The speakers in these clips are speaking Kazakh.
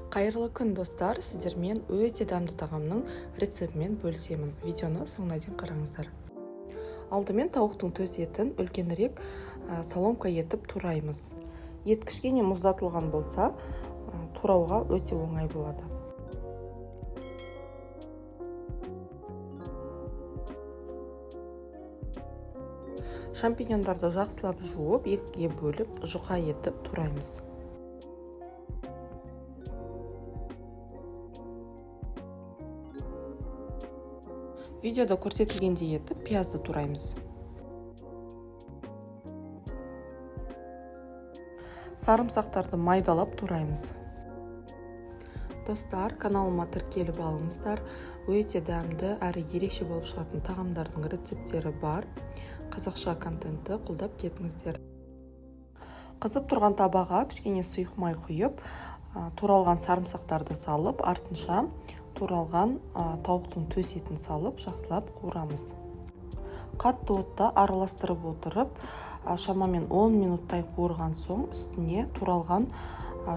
Қайырлы күн, достар! Сіздермен өте дәмді тағамның рецептімен бөлісемін. Видеоны соңына дейін қараңыздар. Алдымен тауықтың төс етін үлкенірек соломка етіп тураймыз. Ет кішкене мұздатылған болса, турауға өте оңай болады. Шампиньондарды жақсылап жуып, екіге бөліп, жұқа етіп тураймыз. Видеода көрсетілгендей етіп пиязды тураймыз. Сарымсақтарды майдалап тураймыз. Достар, каналыма тіркеліп алыңыздар. Өте дәмді әрі ерекше болып шығатын тағамдардың рецепттері бар. Қазақша контентті қолдап кетіңіздер. Қызып тұрған табаға кішкене сұйық май құйып, туралған сарымсақтарды салып, артынша туралған тауықтың төс етін салып, жақсылап қуырамыз. Қатты отта араластырып отырып, шамамен 10 минуттай қуырған соң, үстіне туралған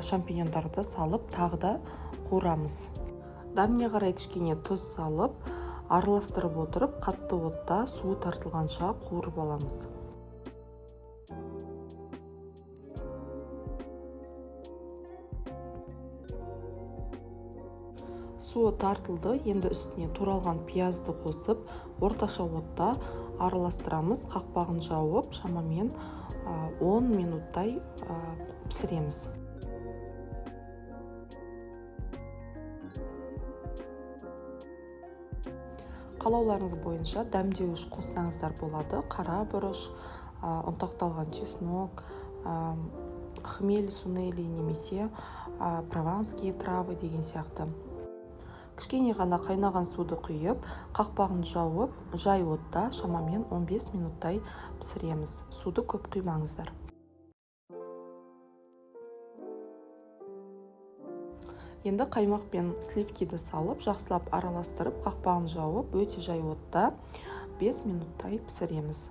шампиньондарды салып, тағы да қуырамыз. Дәміне қарай кішкене тұз салып, араластырып отырып, қатты отта суы тартылғанша қуырып аламыз. Суы тартылды, енді үстіне туралған пиязды қосып, орташа отта араластырамыз. Қақпағын жауып, шамамен 10 минуттай пісіреміз. Қалауларыңыз бойынша дәмдеуіш қоссаңыздар болады: қара бұрыш, ұнтақталған чеснок, хмели сунели немесе прованские травы деген сияқты. Кішкене ғана қайнаған суды құйып, қақпағын жауып, жай отта шамамен 15 минуттай пісіреміз. Суды көп құймаңыздар. Енді қаймақ пен сливкиді салып, жақсылап араластырып, қақпағын жауып, өте жай отта 5 минуттай пісіреміз.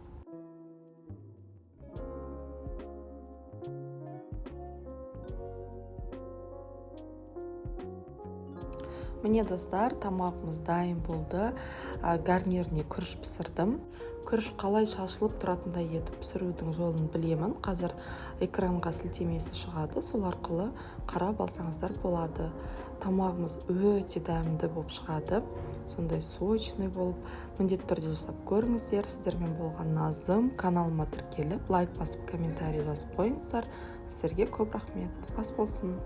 Міне, достар, тамағымыз дайын болды. Гарниріне күріш пісірдім. Күріш қалай шашылып тұратындай етіп пісірудің жолын білемін. Қазір экранға сілтемесі шығады, сол арқылы қарап алсаңыздар болады. Тамағымыз өте дәмді болып шығады, сондай сочный болып. Міндетті түрде жасап көріңіздер. Сіздермен болған Назым. Каналыма тіркеліп, лайк басып, комментарий жазып қойыңыздар. Сіздерге көп рахмет. Ас болсын!